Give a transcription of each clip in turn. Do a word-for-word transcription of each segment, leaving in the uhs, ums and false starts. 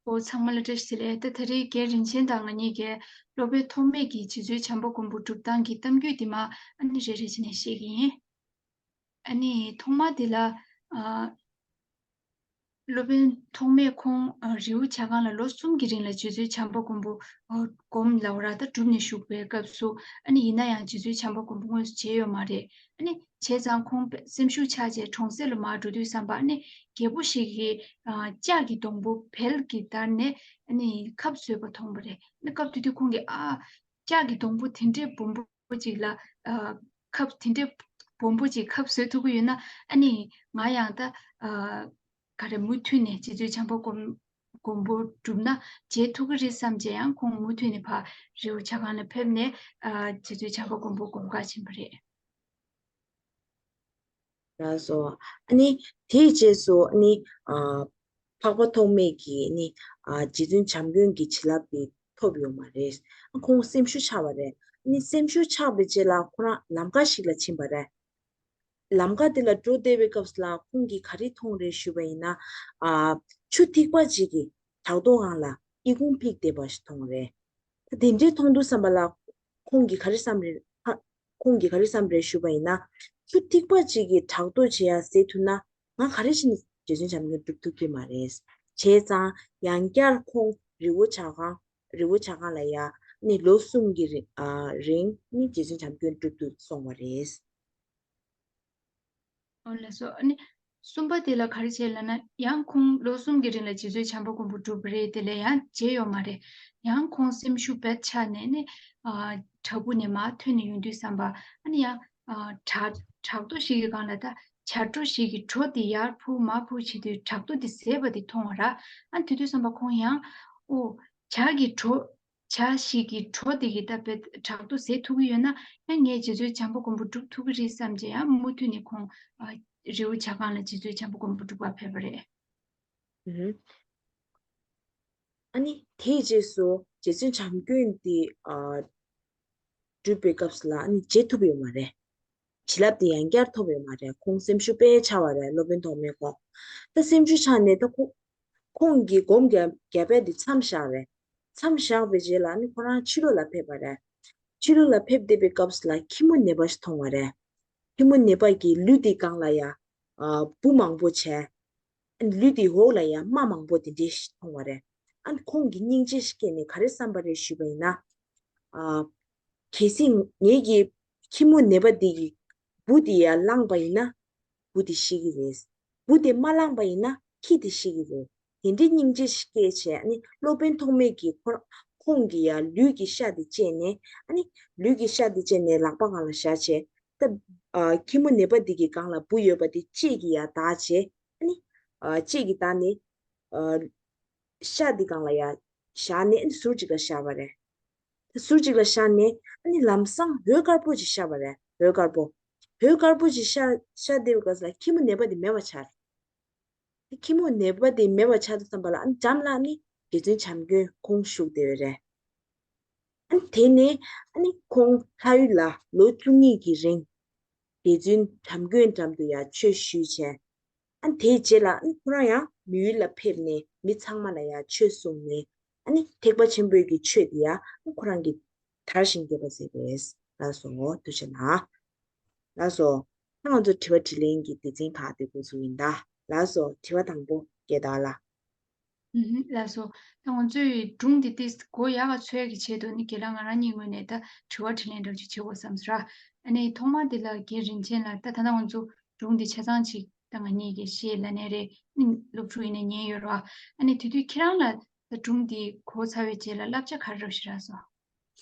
ཨོ། ཚང་མ་ལ་བཀྲ་ཤིས་བདེ་ལེགས། ད་ད་རེས་རྒན་རིན་ཆེན་དང་ང་གཉིས་ཀྱིས་སློབ་དཔོན་ཐོགས་མེད་ཀྱི་རྗེ་བཙུན་བྱམས་པ་མགོན་པོ་སྒྲུབ་སྟངས་ཀྱི་གཏམ་རྒྱུད་འདི་མར་ཨ་ནི་རེ་རེ་བྱས་ནས་བཤད་ཀྱི་ཡིན། ཨ་ནི་ཐོག་མ་དེ་ལ། ཨ། སློབ་དཔོན་ཐོགས་མེད་ཁོང་ཨ་རི་བོ་བྱ་རྐང་ལ་ལོ་གསུམ་གྱི་རིང་ལ་རྗེ་བཙུན་བྱམས་པ་མགོན་པོ་ཨ་སྒོམ་ལབ་ར་ད་སྒྲུབ་ནས་བཞུགས་པའི་སྐབས་སུ། ཨ་ནི་ཡིན་ན་ཡང་རྗེ་བཙུན་བྱམས་པ་མགོན་པོ་དངོས་སུ་མཇལ་ཡོད་མ་རེད། ཨ་ནི་བྱས་ཙང་ཁོང་སེམས་ཤུགས་ཆག་བྱས་གྲོང་གསེབ་ལ་མར་འགྲོ་དུས་ཙམ་པ། ཨ་ནི་རྒྱལ་པོ་ཞིག་གིས་ཨ་ལྕགས་ཀྱི་སྡོང་པོ་བལ་གྱིས་བརྡར་ནས་ཨ་ནི་ཁབ་བཟོས་པ་མཐོང་བ་རེད། ཨ་ནི་སྐབས་དེ་དུས་ཁོང་གིས་ཨ་ལྕགས་ཀྱི་སྡོང་པོ་དེ་འདྲའི་སྦོམ་པོ་པོ་ཅིག་ལ། ཨ། ཁབ་དེ་འདྲའི་སྦོམ་པོ་ཅིག་ཁབ་བཟོས་ཐུབ་ཀྱི་ཡོད་ན། ཨ་ནི་ང་ཡང་ད། ཨ། ག་རེ་མུ་མཐུད་ནས་རྗེ་བཙུན་བྱམས་པ་མགོན་མགོན་པོ་སྒྲུབ་ན་མཇལ་ཐུབ་ཀྱི་རེད་བསམ་བྱས་ཡང་ཁོང་མུ་མཐུད་ནས་ཕར་རི་བོ་བྱ་རྐང་ལ་ཕེབས་ནས། ཨ། རྗེ་བཙུན་བྱམས་པ་མགོན་པོ་སྒོམ་གར་ཕྱིན་པ་རེད། ལགས་སོ། ཨ་ནི་དེའི་རྗེས་སུ་ཨ་ནི་ཨ་འཕགས་པ་ཐོགས་མེད་ཀྱིས་ཨ་ནི་ཨ་རྗེ་བཙུན་བྱམས་མགོན་གྱི་བྱིན་རླབས་དེ་ཐོབ་ཡོད་མ་རེད། ཁོང་སེམས་ཤུགས་ཆག་པ་རེད། ཨ་ནི་སེམས་ཤུགས་ཆག་པའི་རྗེས་ལ་ཁོ་རང་ལམ་ཁ་ཞིག་ལ་ཕྱིན་པ་རེད། ལམ་ཁ་དེ་ལ་འགྲོ་བསྡད་པའི་སྐབས་སུ་ལ་ཁོང་གིས་ག་རེ་མཐོང་རེད་ཞུས་པ་ཡིན་ན། ཨ་ཆུ་ཐིགས་པ་ཅིག་གིས་བྲག་རྡོ་སྒང་ལ་ཨི་ཁུང་ཕིག་བསྡད་པ་ཞིག་མཐོང་རེད། ད་དེ་འདྲའི་མཐོང་དུས་ཙམ་པ་ལ་ཁོང་གིས་ག་རེ་བསམ་རེད། ཧ། ཁོང་གིས་ག་རེ་བསམ་རེད་ཞུས་པ་ཡིན་ན། ཆུ་ཐིགས་པ་གཅིག་གིས་བྲག་རྡོ་བྱེད་ཡ་ཟེར་ཐུབ་ན། ང་ག་རེ་བྱས་ནས་རྗེ་བཙུན་བྱམས་མགོན་སྒྲུབ་ཐུབ་ཀྱི་མ་རེད། བྱས་ཙང་ཡང་བསྐྱར་ཁོང་རི་བོ་བྱ་རྐང་རི་བོ་བྱ་རྐང་ལ་ཡ་ནི་ལོ་གསུམ་གྱི་རི་ཨ་རིང་ནི་རྗེ་བཙུན་བྱམས་མགོན་སྒྲུབ་ཏུ་སོང་བ་རེད། ཨོ་ལགས་སོ། ཨ་ནི་གསུམ་པ་དེ་ལ་ག་རེ་བྱས་ལབ་ན། ཡང་ཁོང་ལོ་གསུམ་གྱི་རིང་ལ་རྗེ་བཙུན་བྱམས་པ་མགོན་པོ་སྒྲུབ་པ་རེད། དེ་ལས་ཡང་མཇལ་ཡོད་མ་རེད། ཡང་ཁོང་སེམས་ཤུགས་རྦད་ཆག་ནས་ནི་ཨ་བྲག་ཕུག་ནས་མར་ཐོན་ནས་ཡོང་དུས་ཙམ་པ། ཨ་ནི་ཡང་ཨ་བྲག་བྲག་རྡོ་ཞིག་གི་སྒང་ལ་ད་བྱ་སྒྲོ་ཞིག་གིས་སྒྲོ་དེ་ཡར་འཕུར་མར་འཕུར་བྱེད་དུས་བྲག་རྡོ་དེ་ཟད་པ་དེ་མཐོང་བ་ར། ཨ་ནི་དེ་དུས་ཙམ་པ་ཁོང་ཡང་ཨོ་བྱ་གི་སྒྲོ། བྱ་ཞིག་གིས་སྒྲོ་དེ་གི་ད་བྲག་རྡོ་ཟད་ཐུབ་ཀྱི་ཡོད་ན། ཡང་ངས་རྗེ་བཙུན་བྱམས་པ་མགོན་པོ་སྒྲུབ་ཐུབ་ཀྱི་རེད་བསམ་བྱས་ཡང་མུ་མཐུད་ནས་ཁོང་ཨ་རི་བོ་བྱ་རྐང་ལ་རྗེ་བཙུན་བྱམས་པ་མགོན་པོ་སྒྲུབ་པར་ཕེབས་པ་རེད། ཨུ་ཧུ། ཨ་ནི་དེའི་རྗེས་སུ་རྗེ་བཙུན་བྱམས་མགོན་དེ་ཨ་སྒྲུབ་པའི་སྐབས་སུ་ལ་ཨ་ནི་མཇལ་ཐུབ་ཡོད་མ་རེད། བྱིན་རླབས་དེ་ཡང་བསྐྱར་ཐོབ་ཡོད་མ་རེད། ཁོང་སེམས་ཤུགས་དཔེ་ཆག་པ་རེད། སློབ་དཔོན་ཐོགས་མེད་ཁོང་། ད་སེམས་ཤུགས་ཆག་ནས་ད་ཁོ་ཁོང་གིས་སྒོམ་རྒྱབ་རྒྱབ་པ་དེ་མཚམས་བཞག་རེད། མཚམས་བཞག་པའི་རྗེས་ལ་ནི་ཁོ་རང་ཕྱི་ལོགས་ལ་ཕེབས་པ་རེད། ཕྱི་ལོགས་ལ་ཕེབས་བསྡད་པའི་སྐབས་སུ་ལ་ཁྱི་མོ་ནད་པ་ཞིག་མཐོང་བ་རེད། ཁྱི་མོ་ནད་པ་གིས་ལུས་དེ་སྒང་ལ་ཡ་ཨ་འབུ་མང་པོ་བྱས། ལུས་དེའི་འོག་ལ་ཡང་རྨ་མང་པོ་དེ་འདྲས་ཤིག་མཐོང་བ་རེད། ཨ་ནི་ཁོང་གིས་སྙིང་རྗེ་ཞིག་སྐྱེས་ནས་ག་རེ་བསམ་པ་རེད་ཞུས་པ་ཡིན་ན། ཨ། གལ་སྲིད་ངེད་ཀྱི་ཁྱི་མོ་ནད་པ་འདི་གིས་འབུ་དེ་ཡར་བླངས་པ་ཡིན་ན། འབུ་དེ་ཤི་གི་རེད། འབུ་དེ་མ་བླངས་པ་ཡིན་ན་ཁྱི་དེ་ཤི་གི་རེད། དེ་འདྲའི་སྙིང་རྗེ་ཞིག་སྐྱེས་བྱས། ཨ་ནི་སློབ་དཔོན་ཐོགས་མེད་ཀྱིས་ཁོ་ཁོང་གི་ཡར་ལུས་ཀྱི་ཤ་དེ་བཅད་ནས། ཨ་ནི་ལུས་ཀྱི་ཤ་དེ་བཅད་ནས་ལག་པ་སྒང་ལ་བཞག་བྱས། ད་ཨ་ཁྱི་མོ་ནད་པ་འདི་གི་སྒང་ལ་འབུ་ཡོད་པ་དེ་ལྕེ་གིས་ཡར་བདག་བྱས། ཨ་ནི་ཨ་ལྕེ་གིས་བདག་ནས་ཨ་ཤ་འདི་སྒང་ལ་ཡར་བཞག་ནས། ཨ་ནི་ཟུར་གཅིག་ལ་བཞག་པ་རེད། ད་ཟུར་གཅིག་ལ་བཞག་ནས། ཨ་ནི་ལམ་སང་འོད་དཀར་པོ་ཅིག་ཤར་བ་རེད། འོད་དཀར་པོ། འོད་དཀར་པོ་ཅིག་ཤར་ཤར་བསྡད་པའི་སྐབས་སུ་ལ་ཁྱི་མོ་ནད་པ་དེ་མེད་པ་ཆགས་རེད། ཁྱི་མོ་ནད་པ་དེ་མེད་པ་ཆགས་དུས་ཙམ་པ་ལ། ཨ་ནི་འགྲམ་ལ་ནི་རྗེ་བཙུན་བྱམས་མགོན་ཁོང་བཞུགས་བསྡད་པ་རེད། ཨ་ནི་དེ་ནས་ཨ་ནི་ཁོང་ལྷ་ཡུལ་ལ་ལོ་བཅུ་གཉིས་ཀྱི་རིང་རྗེ་བཙུན་བྱམས་མགོན་འགྲམ་དུ་ཡར་ཆོས་ཞུས་བྱས། ཨ་ནི་དེའི་རྗེས་ལ་ཨ་ནི་ཁོ་རང་ཡང་མི་ཡུལ་ལ་ཕེབས་ནས་མི་ཚང་མ་ལ་ཡང་ཆོས་གསུངས་ནས། ཨ་ནི་ཐེག་པ་ཆེན་པོའི་གི་ཆོས་དེ་ཡང་ཨ་ནི་ཁོ་རང་གིས་དར་ཞིང་རྒྱས་པ་མཛད་པས། ལགས་སོ། ཐུགས་རྗེ་གནང་། ལགས་སོ། ད་ང་ཚོ་དྲི་བ་དྲིས་ལན་གྱི་སྡེ་ཚན་ཁག་དེ་འགོ་ཚུགས་ཡིན་ད། ལགས་སོ། དྲི་བ་དང་པོ་རྒན་ཟླ་བ་ལགས། ཨུ་ཧུམ། ལགས་སོ། ད་ང་ཚོས་སྒྲུང་འདི་ཏིས་གོ་ཡག་ག་ཚོད་ཀྱི་ཆེད་དུ་ནི་རྒན་ལགས་ང་རང་གཉིས་ངོས་ནས་ད་དྲི་བ་དྲིས་ལན་འདྲ་ཅིག་བྱེད་དགོས་བསམ་སོང་ར། ཨ་ནི་ཐོག་མ་འདི་ལ་རྒན་རིན་ཆེན་ལགས། ད་ད་ལྟ་ང་ཚོ་སྒྲུང་འདི་ཆ་ཚང་ཅིག་ད་ང་གཉིས་ཀྱིས་ཤེས་ལབ་ནའི་རེད། ཨ་ནི་སློབ་ཕྲུག་ཡིན་ནའི་ཉན་ཡོད་ར། ཨ་ནི་དེ་དུས་ཁྱེད་རང་ལ་ད་སྒྲུང་འདི་གོ་ཚར་བའི་རྗེས་ལ་བསླབ་བྱ་ག་རེ་རག་ཤག་རག་སོང་།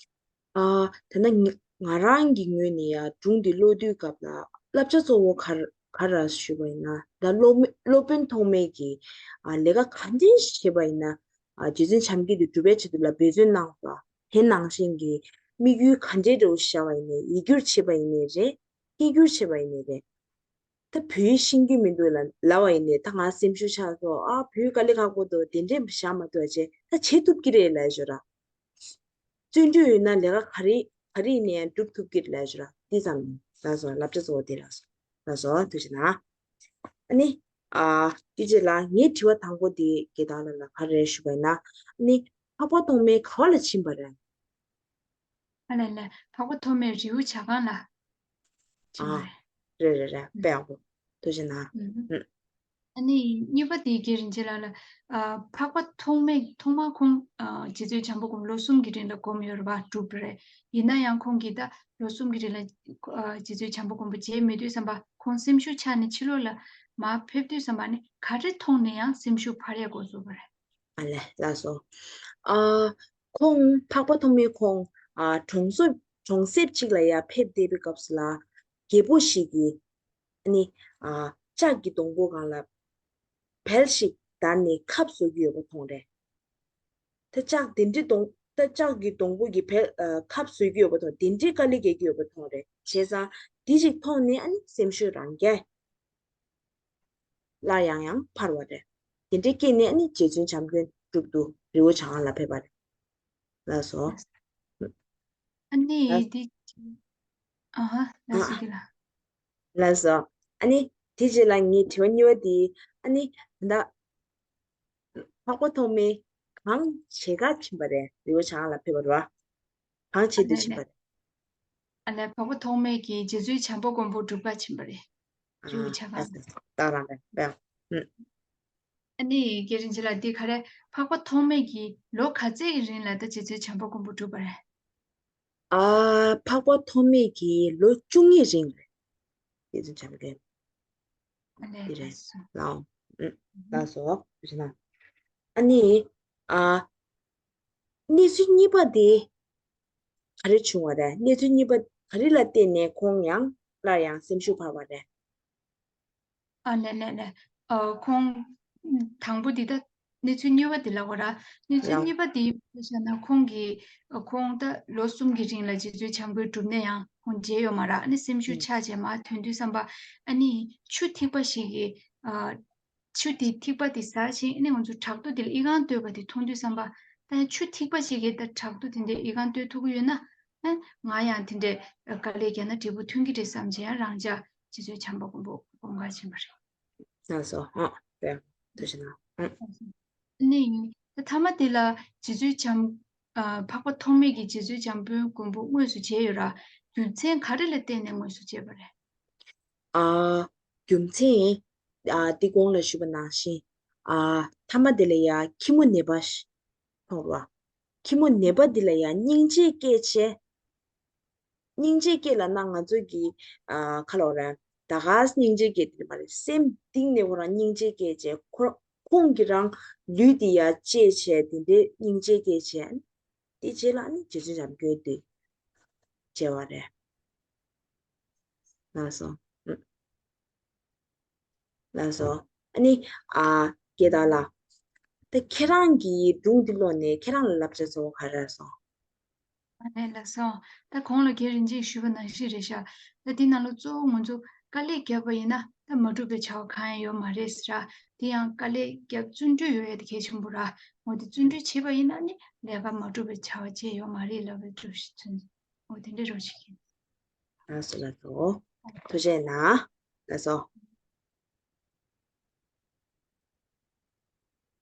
ཨ། དེ་ན་ང་ང་རང་གི་ངོས་ནས་ཡང་སྒྲུང་འདི་ཀློག་དུས་སྐབས་ལ་བསླབ་བྱ་གཙོ་བོ་ག་རེ་ག་རེ་རག་ཞུས་པ་ཡིན་ན། ད་སློབ་མ་སློབ་དཔོན་ཐོགས་མེད་ཀྱིས་ཨ་ལས་ཀ་ག་འདྲས་ཤིག་བྱེད་པ་ཡིན་ན། ཨ་རྗེ་བཙུན་བྱམས་མགོན་དེ་སྒྲུབ་པའི་ཆེད་དུ་ལ་འབད་བརྩོན་གནང་བ། དེ་ནང་བཞིན་གྱི་དམིགས་ཡུལ་ག་འདྲའི་འདྲ་བོ་ཞིག་བཞག་པ་ཡིན་ནའི། ཡིག་སྒྱུར་བྱེད་པ་ཡིན་ནའི་རེད། སྐད་སྒྱུར་བྱེད་པ་ཡིན་ནའི་རེད། ད་བོད་ཡིག་ཤེས་ཀྱི་མི་འདུག་ལབ་ལབ་པ་ཡིན་ནའི། ད་ང་སེམས་ཤུགས་ཆག་སོང་། ཨ་བོད་ཡིག་དཀའ་ལས་ཁག་པོ་འདུག་དེ་འདྲས་བཞག་མ་ཐུབ་བྱས། ད་བྱེད་ཐུབ་ཀྱི་རེད་ལབ་ཞོར་ར། བརྩོན་འགྲུས་ཡོད་ན་ལས་ཀ་ག་རེ་ག་རེ་ཡིན་ནའི་ཡང་སྒྲུབ་ཐུབ་ཀྱི་རེད་ལབ་ཞོར་ར། འདི་ཙམ་ཡིན། ལགས་སོ། བསླབ་བྱ་གཙོ་བོ་དེ་རག་སོང་། ལགས་སོ། ཐུགས་རྗེ་གནང་། ཨ་ནི། ཨ། དེ་རྗེས་ལ་ངའི་དྲི་བ་དང་པོ་དེ་དགེ་རྒན་ལགས་ལ་ག་རེ་ཞུ་བ་ཡིན་ན། ཨ་ནི་འཕགས་པ་ཐོགས་མེད་ག་བ་ལ་ཕྱིན་པ་རེད། ཨ་ལས་ལས། འཕགས་པ་ཐོགས་མེད་རི་བོ་བྱ་རྐང་ལ་ཕྱིན་ཨ། པ་རེད། རེད་རེད་རེད། ཨུ། དཔེ་ཡག་པོ། ཐུགས་རྗེ་གནང་། ཨུ། ཨུ། ཨ་ནི་གཉིས་པ་དེ་རྒན་རིན་ཆེན་ལགས་ལ། ཨ། འཕགས་པ་ཐོགས་མེད་ཐོག་མར་ཁོང་ཨ། རྗེ་བཙུན་བྱམས་པ་མགོན་པོ་ལོ་གསུམ་གྱི་རིང་ལ་བསྒོམས་ཡོད་རེད་པ། གྲུབ་པ་རེད། ཡིན་ན་ཡང་ཁོང་གིས་ད་ལོ་གསུམ་གྱི་རིང་ལ་ཨ། རྗེ་བཙུན་བྱམས་པ་མགོན་པོ་མཇལ་མེད་དུས་ཙམ་པ་ཁོང་སེམས་ཤུགས་ཆག་ནས་ཕྱི་ལོགས་ལ་མར་ཕེབས་དུས་ཙམ་པ་ནི་ག་རེ་མཐོང་ནས་ཡང་སེམས་ཤུགས་འཕར་ཡག་འགོ་བཙུགས་པ་རེད། ཨ་ལས། ལགས་སོ། ཨ། ཁོང་འཕགས་པ་ཐོགས་མེད་ཁོང་ཨ། གྲོང་གསེབ་གྲོང་གསེབ་ཅིག་ལ་ཡར་ཕེབས་བསྡད་པའི་སྐབས་སུ་ལ་རྒྱལ་པོ་ཞིག་གིས་ཨ་ནི་ཨ། ལྕགས་ཀྱི་སྡོང་པོ་སྒང་ལ་བལ་ཞིག་བརྡར་ནས་ཁབ་བཟོ་གི་ཡོད་པ་མཐོང་རེད། ད་ལྕགས་དེ་འདྲའི་སྡོང་ད་ལྕགས་ཀྱི་སྡོང་པོ་གི་བལ་ཨ། ཁབ་བཟོ་གི་ཡོད་པ་མཐོང་། དེ་འདྲའི་དཀའ་ལས་རྒྱག་གི་ཡོད་པ་མཐོང་རེད། བྱས་ཙང་དེ་ཞིག་མཐོང་ནས་ཨ་ནི་སེམས་ཤུགས་རང་རྐྱ་སླར་ཡང་ཡང་འཕར་བ་རེད། དེ་འདྲའི་སྐྱེས་ནས་ཨ་ནི་རྗེ་བཙུན་བྱམས་མགོན་སྒྲུབ་ཏུ་རི་བོ་བྱ་རྐང་ལ་ཕེབས་པ་རེད། ལགས་སོ། ཨ་ནི་ལགས། དེ། ཨ་ཧ། ལགས་སོ། ཨ། དེ་ལ། ལགས་སོ། ཨ་ནི་དེ་རྗེས་ལ་ངའི་དྲི་བ་གཉིས་པ་དེ། ཨ་ནི་ད་འཕགས་པ་ཐོགས་མེད་གང་བྱེད་ག་ཕྱིན་པ་རེད། རི་བོ་བྱ་རྐང་ལ་ཕེབས་པ་རེད་པ། གང་བྱེད་དུ་ཕྱིན་པ་རེད། ཨ་ལས། འཕགས་པ་ཐོགས་མེད་ཀྱིས་རྗེ་བཙུན་བྱམས་པ་མགོན་པོ་སྒྲུབ་ག་ཕྱིན་པ་རེད། ཨ། རི་བོ་བྱ་རྐང་ལ། ལགས་སོ། ད་རང་རེད་པས། ཨ་ནི་རྒན་རིན་ཆེན་ལགས། འདི་ག་རེ། འཕགས་པ་ཐོགས་མེད་ཀྱིས་ལོ་ག་ཚད་ཀྱི་རིང་ལ་ད་རྗེ་བཙུན་བྱམས་པ་མགོན་པོ་སྒྲུབ་པ་རེད། ཨ། འཕགས་པ་ཐོགས་མེད་ཀྱིས་ལོ་བཅུ་གཉིས་རིང་རེད། རྗེ་བཙུན་བྱམས་མགོན། ཨ་ལས། འདི་རེད། ལགས་སོ། ལགས་སོ། ལགས་སོ། ཨ་ནི་ཨ། གནས་ཚུལ་གཉིས་པ་དེ་ག་རེ་བྱུང་བ་རེད། གནས་ཚུལ་གཉིས་པ་ག་རེ་ལ་བརྟེན་ནས་ཁོང་ཡང་སླར་ཡང་སེམས་ཤུགས་འཕར་བ་རེད། ཨ་ལས་ལས་ལས། ཨ། ཁོང་དང་པོ་འདི་ད་གནས་ཚུལ་གཉིས་པ་འདི་ལབ་དགོས་ར། གནས་ཚུལ་ལགས། གཉིས་པ་འདི་བཤད་ན་ཁོང་གིས་ཁོང་ད་ལོ་གསུམ་གྱི་རིང་ལ་རྗེ་བཙུན་བྱམས་མགོན་སྒྲུབ་ནས་ཡང་ཁོང་མཇལ་ཡོད་མ་ར། ཨ་ནི་སེམས་ཤུགས་ཆག་བྱས་མར་ཐོན་དུས་ཙམ་པ་ཨ་ནི་ཆུ་ཐིགས་པ་ཞིག་གིས་ཨ། ཆུ་དེ་ཐིགས་པ་དེ་ཟགས་ཤིང་ཨ་ནི་ང་ཚོ་བྲག་རྡོ་དེ་ལ་ཨི་ཁུང་བརྟོལ་བ་དེ་མཐོང་དུས་ཙམ་པ། ད་ཆུ་ཐིགས་པ་ཞིག་གིས་ད་བྲག་རྡོ་དེ་འདྲའི་ཨི་ཁུང་བརྟོལ་ཐུབ་ཀྱི་ཡོད་ན། ཨ། ང་ཡང་དེ་འདྲའི་དཀའ་ལས་བརྒྱབ་ན་འབྲས་བུ་ཐོན་གྱི་རེད་བསམ་བྱས་ཡང་རང་ཅག་རྗེ་བཙུན་བྱམས་པ་མགོན་པོ་སྒོམ་ག་ཕྱིན་པ་རེད། ལགས་སོ། ཨ། དཔེ་ཐུགས་རྗེ་གནང་། ཨ། ནི་ད་མཐའ་མ་དེ་ལ་རྗེ་བཙུན་བྱམས། ཨ། འཕགས་པ་ཐོགས་མེད་ཀྱིས་རྗེ་བཙུན་བྱམས་པ་མགོན་པོ་དངོས་སུ་མཇལ་ཡོད་ར། རྒྱུ་མཚན་ག་རེ་ལ་བརྟེན་ནས་དངོས་སུ་མཇལ་བ་རེད། ཨ། རྒྱུ་མཚན། ཨ། འདི་གོང་ལ་ཞུས་པ་ནང་བཞིན། ཨ། མཐའ་མ་དེ་ལ་ཡ་ཁྱི་མོ་ནད་པ་ཞིག་མཐོང་བ། ཁྱི་མོ་ནད་པ་འདི་ལ་ཡ་སྙིང་རྗེ་སྐྱེས་བྱས། སྙིང་རྗེ་སྐྱེས་ལབ་ན་ང་ཚོ་གི། ཨ། ག་ལབ་དགོས་རེད། ད་ག་སྙིང་རྗེ་སྐྱེས་དེ་མ་རེད། སེམས་གཏིང་ནས་ཁོ་རང་སྙིང་རྗེ་སྐྱེས་བྱས། ཁོ་ཁོང་གི་རང་ལུས་དེ་ཡ་བཅད་བྱས། དེ་འདྲའི་སྙིང་རྗེ་སྐྱེས་བྱས། དེ་རྗེས་ལ་ནི་རྗེ་བཙུན་བྱམས་མགོན་དེ་མཇལ་བ་རེད། ལགས་སོ། ཨུ། ལགས་སོ། ཨ་ནི། ཨ། དགེ་རྒན་ལགས། ད་ཁྱེད་རང་གིས་སྒྲུང་འདི་ཀློག་ནས་ཁྱེད་རང་ལ་བསླབ་བྱ་གཙོ་བོ་ག་རེ་སོང་། ཨ་ནི་ལགས་སོ། ད་གོང་ལ་རྒན་རིན་ཆེན་ཞུས་པ་ནང་བཞིན་རེད་ཤག་ད་འདི་ནང་ལ་གཙོ་བོ་ང་ཚོ་དཀའ་ལས་བརྒྱབ་པ་ཡིན་ན་ད་མ་འགྲུབ་པའི་བྱ་བ་གང་ཡང་ཡོད་མ་རེད་ཟེར་ར། དེ་ཡང་དཀའ་ལས་བརྒྱབ་བརྩོན་འགྲུས་ཡོད་ཡ་དེ་གལ་ཆེན་པོ་ར། འོ་དེ་བརྩོན་འགྲུས་བྱས་པ་ཡིན་ན་ནི་ལས་ཀ་མ་འགྲུབ་པའི་བྱ་བ་ཅི་ཡང་ཡོད་མ་རེད་ལབ་པའི་འདྲ་ཞིག་མཚོན། འོ་དེ་འདྲ་རོ་ཞིག་ཡིན། ལགས་སོ་ལགས་སོ། ཐུགས་རྗེ་གནང་། ལགས་སོ།